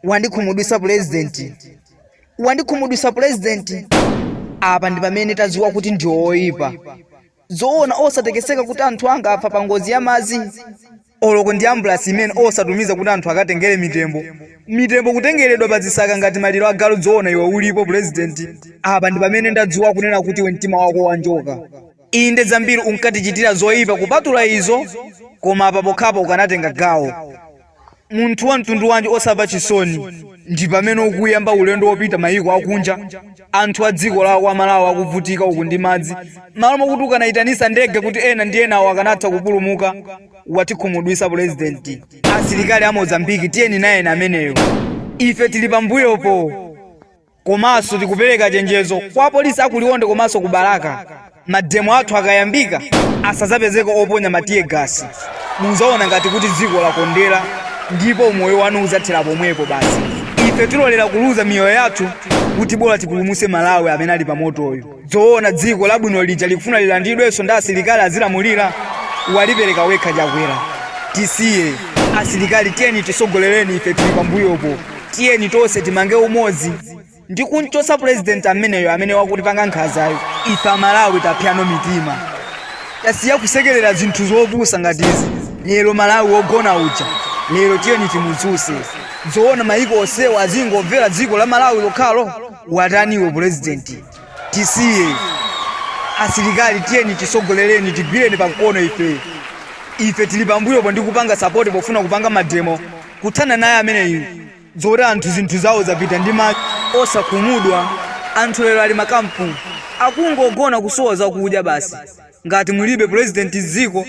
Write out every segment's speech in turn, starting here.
Wandikhumudwisa pulezidenti, wandikhumudwisa pulezidenti. Apa ndi pamene tadziwa kuti ndi oyipa. Zoona osatekeseka kuti anthu anga afa pa ngozi ya madzi? Oloko ndi ambulasi imene osatumiza kuti anthu akatengere mitembo? Mitembo kutengeredwa pa zisaka ngati maliro agalu. Zoona iwe ulipo pulezidenti? Apa ndi pamene ndadziwa kunena kuti iwe mtima wako wanjoka. Inde, zambiri unkatichitira zoyipa kupatula izo, koma apa pokhapo ukanatenga gawo. Munthu wa mtundu wanji osamva chisoni? Ndi pamene ukuyamba ulendo wopita mayiko akunja, anthu a dziko lako Amalawi akuvutika uku ndi madzi, malo mokuti ukanayitanisa ndege kuti ena ndi enawo akanatha kupulumuka. Watikhumudwisa pulezidenti. Asilikali a Mozambiki, tiyeni nayeni ameneyo, ife tili pambuyopo. Komanso tikupereka chenjezo kwa apolisi aku Liwonde komanso ku Balaka, mademo athu akayambika asazapezeke oponya ma tear gas. Muzaona ngati kuti dziko lakondera ndipo umoyo wanu uzathera pomwepo basi. Ife tilolera kuluza miyoyo yathu kuti bola tipulumuse Malawi amene ali pamotoyo. Zoona dziko labwino lija likufuna lilandidwenso ndi asilikali azilamulira? Walipereka wekha Chakwera. Tisiye. Asilikali, tiyeni tisogolereni, ife tili pambuyopo. Tiyeni tonse timange umodzi ndi kumchotsa pulezidenti ameneyo amene wakutipanga nkhanzayo. Ife Amalawi tapyano mitima, tasiya kusekerera zinthu zopusa ngati izi. Lero Malawi wogona uja lero tiyeni timudzutse. Zoona mayiko onsewa azingomvera dziko la Malawi lokhalo? Watani iwe pulezidenti? Tisiye. Asilikali, tiyeni tisogolereni, tigwireni pamkono ife. Ife tili pambuyopo ndi kupanga support pofuna kupanga mademo kuthana naye ameneyu. Zoti anthu zinthu zawo zapita ndi madzi osakhumudwa. Anthu lero ali makampu akungogona kusowa zakudya basi ngati mulibe pulezidenti dziko.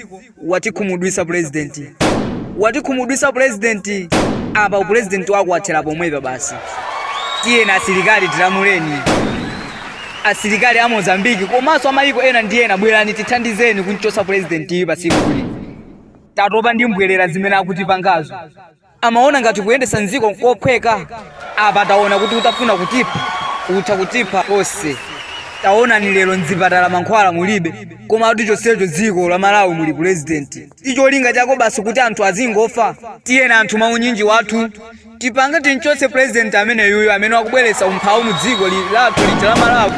Watikhumudwisa pulezidenti, watikhumudwisa pulezidenti. Apa upulezidenti wako wathera pomwepa basi. Tiyeni asilikali, tilamuleni. Asilikali a Mozambiki komanso amayiko ena ndi ena, bwerani tithandizeni kumchotsa pulezidentiyu pasikuli. Tatopa ndi mbwerera zimene akutipangazo. Amaona ngati kuyendetsa mdziko nkophweka. Apa taona kuti utafuna kutipha utha kutipha tonse. Taonani lero mzipatala mankhwala mulibe, komatu chonsecho dziko la Malawi muli pulezidenti. Icholinga chako basi kuti anthu azingofa? Tiyeni anthu maunyinji wathu tipange timchotse pulezidenti ameneyuyo amene wakubweretsa umphawi mu dziko lathu lija la Malawi.